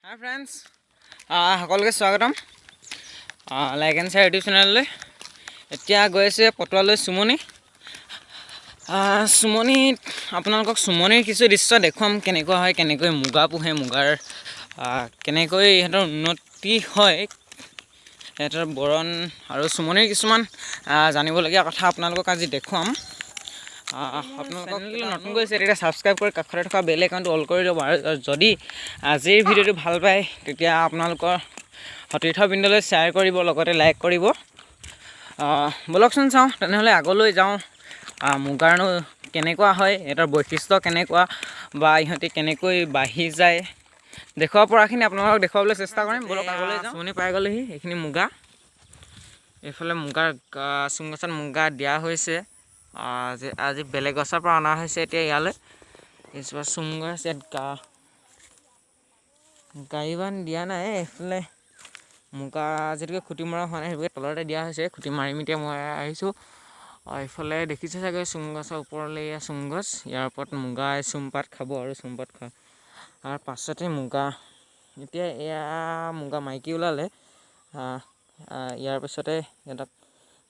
হাই friends, সকলোকে স্বাগতম like and share YouTube চেনেললৈ। এতিয়া গৈ আছে পটোৱালৈ চুমনি। চুমনিত আপোনালোকক চুমনিৰ কিছু দৃশ্য দেখুৱাম, কেনেকুৱা হয়, কেনেকৈ মুগা পোহে, মুগাৰ কেনেকৈ ইহঁতৰ উন্নতি হয়, সিহঁতৰ বৰণ আৰু চুমনিৰ কিছুমান জানিবলগীয়া কথা আপোনালোকক আজি দেখুৱাম। আপোনালোকক নতুন গৈছে তেতিয়া ছাবস্ক্ৰাইব কৰি কাষতে থকা বেল আইকনটো অল কৰি ল'ব আৰু যদি আজিৰ ভিডিঅ'টো ভাল পায়, তেতিয়া আপোনালোকৰ সতীৰ্থবৃন্দলৈ শ্বেয়াৰ কৰিব, লগতে লাইক কৰিব। ব'লকচোন চাওঁ তেনেহ'লে, আগলৈ যাওঁ। মুগাৰনো কেনেকুৱা হয়, ইহঁতৰ বৈশিষ্ট্য কেনেকুৱা বা ইহঁতি কেনেকৈ বাঢ়ি যায়, দেখুৱাব পৰাখিনি আপোনালোকক দেখুৱাবলৈ চেষ্টা কৰিম। ব'লক, আগলৈ যাওঁ। চুমনি পাই গ'লেহি। এইখিনি মুগা, এইফালে মুগাৰ চুম গছত মুগা দিয়া হৈছে। আজি বেলেগ গছৰ পৰা অনা হৈছে এতিয়া ইয়ালৈ। এইজোপা চুম গছ, ইয়াত গাড়ীবান দিয়া নাই। এইফালে মুগা যিহেতুকে খুটি মৰা হোৱা নাই, সেইবাবে তলতে দিয়া হৈছে। খুটি মাৰিম, এতিয়া মই আহিছোঁ। এইফালে দেখিছে চাগৈ, চুম গছৰ ওপৰলৈ, এয়া চুম গছ। ইয়াৰ ওপৰত মুগা চুমপাত খাব আৰু চুমপাত খোৱা তাৰ পাছতে মুগা, এতিয়া এয়া মুগা মাইকী ওলালে। ইয়াৰ পিছতে সিহঁতক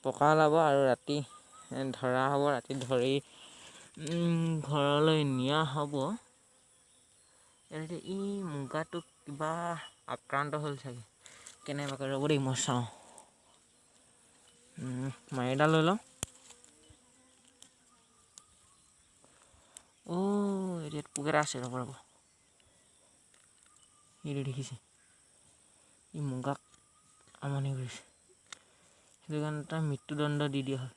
পকা ওলাব আৰু ৰাতি ধৰা হ'ব। ৰাতি ধৰি ঘৰলৈ নিয়া হ'ব। এতিয়া ই মুগাটো কিবা আক্ৰান্ত হ'ল চাগে কেনেবাকৈ। ৰ'ব দেই, মই চাওঁ। মাৰিডাল লৈ লওঁ। অ' এতিয়া পোক এটা আছে, ৰ'ব ৰ'ব। এইটো দেখিছে, ই মুগাক আমনি কৰিছে, সেইটো কাৰণে তাৰ মৃত্যুদণ্ড দি দিয়া হ'ল।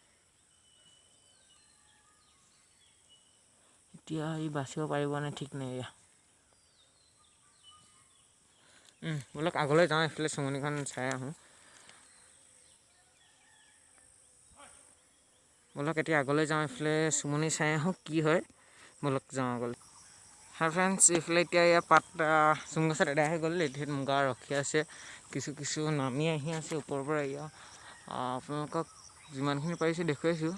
এতিয়া ই বাচিব পাৰিব নে ঠিক নাই এয়া। ব'লক, আগলৈ যাওঁ। এইফালে চুমনিখন চাই আহোঁ। ব'লক, এতিয়া আগলৈ যাওঁ। এইফালে চুমনি চাই আহোঁ কি হয়। ব'লক, যাওঁ আগলৈ। হাই ফ্ৰেণ্ডছ, এইফালে এতিয়া ইয়াৰ পাত চুম গছত এদাই হৈ গ'ল। এতিয়া মুগা ৰখি আছে, কিছু কিছু নামি আহি আছে ওপৰৰ পৰা। এয়া আপোনালোকক যিমানখিনি পাৰিছোঁ দেখুৱাইছোঁ।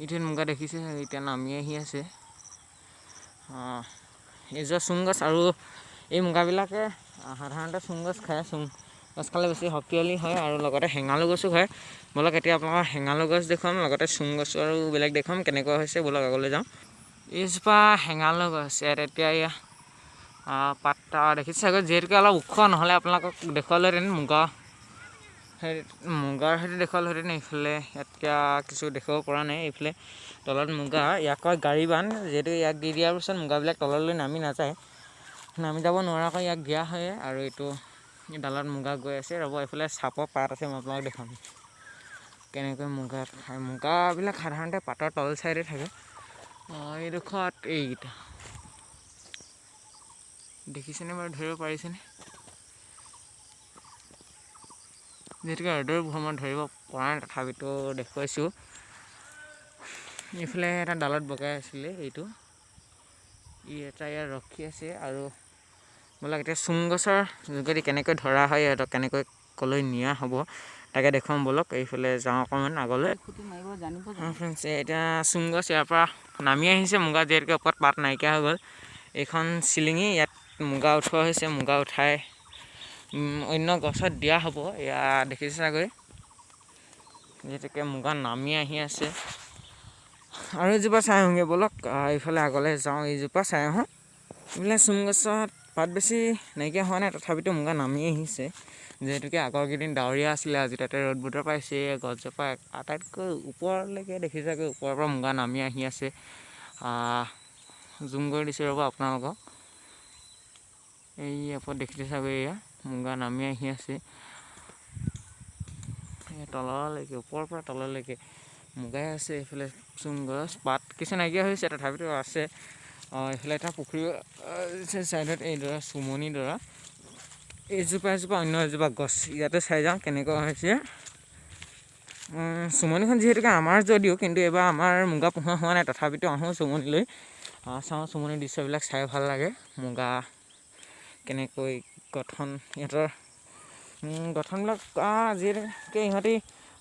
এতিয়া মুগা দেখিছে, এতিয়া নামি আহি আছে। এইযোৱা চুম গছ আৰু এই মুগাবিলাকে সাধাৰণতে চুম গছ খায়। চুম গছ খালে বেছি শক্তিশালী হয় আৰু লগতে হেঙালু গছো খায়। ব'লক, এতিয়া আপোনালোকৰ হেঙালু গছ দেখুৱাম, লগতে চুম গছো আৰু বেলেগ দেখুৱাম কেনেকুৱা হৈছে। ব'লক, আগলৈ যাওঁ। এইজোপা হেঙালু গছ। ইয়াত এতিয়া এয়া পাত দেখিছে চাগৈ, যিহেতুকে অলপ ওখ, নহ'লে আপোনালোকক দেখুৱালোহেঁতেন, মুগা সেই মুগাৰ সৈতে দেখুৱালোহেঁতেন। এইফালে ইয়াত এতিয়া কিছু দেখুৱাব পৰা নাই। এইফালে তলত মুগা, ইয়াক কয় গাড়ী বান্ধ, যিহেতু ইয়াক দি দিয়াৰ পিছত মুগাবিলাক তললৈ নামি নাযায়, নামি যাব নোৱাৰাকৈ ইয়াক দিয়া হয়। আৰু এইটো ডালত মুগা গৈ আছে। ৰ'ব, এইফালে চাপৰ পাত আছে, মই আপোনালোকক দেখুৱাম কেনেকৈ মুগা খায়। মুগাবিলাক সাধাৰণতে পাতৰ তল চাইডে থাকে। এইডোখৰত এইকেইটা দেখিছেনে বাৰু, ধৰিব পাৰিছেনে? যিহেতুকে ৰ'দৰ ভ্ৰমণ ধৰিব পৰা নাই, তথাপিতো দেখুৱাইছোঁ। এইফালে এটা ডালত বগাই আছিলে এইটো, ই এটা ইয়াত ৰখি আছে। আৰু বোলক, এতিয়া চুম গছৰ যোগেদি কেনেকৈ ধৰা হয়, ইহঁতক কেনেকৈ ক'লৈ নিয়া হ'ব, তাকে দেখুৱাম। ব'লক, এইফালে যাওঁ অকণমান আগলৈ। ফ্ৰেণ্ডছ, এতিয়া চুম গছ ইয়াৰ পৰা নামি আহিছে মুগা, যিহেতুকে ওপৰত পাত নাইকিয়া হৈ গ'ল। এইখন চিলিঙি, ইয়াত মুগা উঠোৱা হৈছে। মুগা উঠাই অন্য গছত দিয়া হ'ব। এয়া দেখিছে চাগৈ, যিহেতুকে মুগা নামি আহি আছে। আৰু এজোপা চাই আহোঁগৈ ব'লক। এইফালে আগলৈ যাওঁ, এইজোপা চাই আহোঁ। এইফালে চুম গছত পাত বেছি নাইকিয়া হোৱা নাই, তথাপিতো মুগা নামি আহিছে। যিহেতুকে আগৰ কেইদিন ডাৱৰীয়া আছিলে, আজি তাতে ৰ'দ বতৰ পাইছে। গছজোপা আটাইতকৈ ওপৰলৈকে দেখিছে চাগৈ, ওপৰৰ পৰা মুগা নামি আহি আছে। জুম কৰি দিছোঁ, ৰ'ব আপোনালোকক। এই ওপৰত দেখিছে চাগৈ, এয়া মুগা নামি আহি আছে তললৈকে, ওপৰৰ পৰা তললৈকে মুগাই আছে। এইফালে চুম গছ পাত কিছু নাইকিয়া হৈছে, তথাপিতো আছে। এইফালে এটা পুখুৰী ছাইডত এইডৰা চুমনিডৰা, এইজোপা এজোপা অন্য এজোপা গছ, ইয়াতে চাই যাওঁ কেনেকুৱা হৈছে। চুমনিখন যিহেতুকে আমাৰ যদিও, কিন্তু এইবাৰ আমাৰ মুগা পোহা হোৱা নাই, তথাপিতো আহোঁ চুমনিলৈ, চাওঁ। চুমনিৰ দৃশ্যবিলাক চাই ভাল লাগে। মুগা কেনেকৈ গঠন, ইহঁতৰ গঠনবিলাক, যিহেতুকে ইহঁতি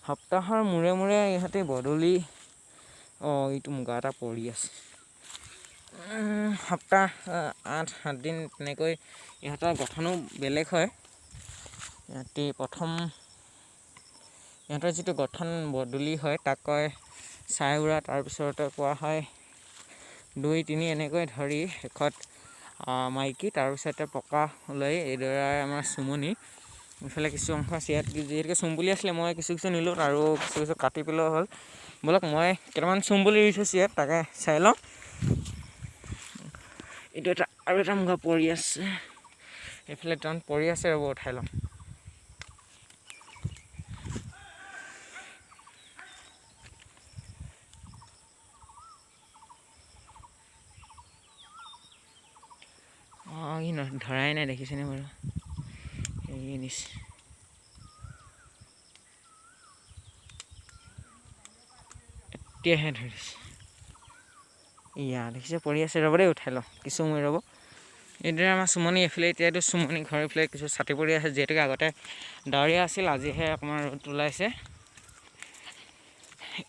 সপ্তাহৰ মূৰে মূৰে ইহঁতি বদলি। অঁ, এইটো মুগা এটা পৰি আছে। সপ্তাহ 8-7 দিন তেনেকৈ ইহঁতৰ গঠনো বেলেগ হয়। ইহঁতি প্ৰথম ইহঁতৰ যিটো গঠন বদলি হয় তাক কয় চাই উৰা, তাৰপিছতে কোৱা হয় 2 3 এনেকৈ ধৰি শেষত মাইকী, তাৰপিছতে পকা ওলাই। এইদৰে আমাৰ চুমনি। ইফালে কিছু অংশ আছে ইয়াত, যিহেতুকে চুমপুলি আছিলে মই কিছু কিছু নিলোঁ আৰু কিছু কিছু কাটি পেলোৱা হ'ল। ব'লক মই কেইটামান চুমপুলি ৰুই থৈছোঁ ইয়াত, তাকে চাই লওঁ। এইটো এটা আৰু এটা মুগা পৰি আছে, এইফালে দুটামান পৰি আছে, ৰ'ব উঠাই লওঁ। অঁ, ই ধৰাই নাই, দেখিছেনে বাৰু? এই নিছে। এতিয়াহে ধৰিছে। ইয়া দেখিছে পৰি আছে, ৰ'ব দেই উঠাই লওঁ কিছু সময় ৰ'ব। এইদৰে আমাৰ চুমনি এইফালে এতিয়া এইটো চুমনি ঘৰ এইফালে কিছু ছাতি পৰি আছে, যিহেতুকে আগতে ডাৱৰীয়া আছিল, আজিহে অকণমান ৰ'দ ওলাইছে।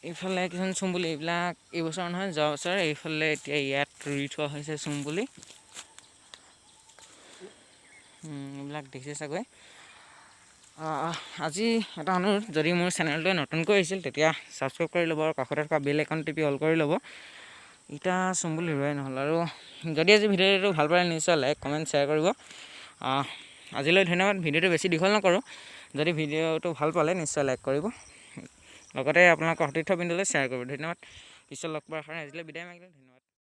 এইফালে কিছুমান চুমপুলি, এইবিলাক এইবছৰ নহয় যোৱা বছৰ এইফালে এতিয়া ইয়াত ৰুই থোৱা হৈছে চুমপুলি। এইবিলাক দেখিছে চাগৈ। আজি এটা অনুৰোধ, যদি মোৰ চেনেলটোৱে নতুনকৈ আহিছিল তেতিয়া ছাবস্ক্ৰাইব কৰি ল'ব আৰু কাষতে থকা বেল আইকন টিপি অল কৰি ল'ব। এতিয়া চুমপুলি ৰোৱাই নহ'ল। আৰু যদি আজি ভিডিঅ'টো ভাল পালে নিশ্চয় লাইক কমেণ্ট শ্বেয়াৰ কৰিব। আজিলৈ ধন্যবাদ, ভিডিঅ'টো বেছি দীঘল নকৰোঁ। যদি ভিডিঅ'টো ভাল পালে নিশ্চয় লাইক কৰিব, লগতে আপোনালোকৰ সতীৰ্থ বিন্দুলৈ শ্বেয়াৰ কৰিব। ধন্যবাদ, পিছত লগ পোৱাৰ কাৰণে আজিলৈ বিদায় মাগিলোঁ। ধন্যবাদ।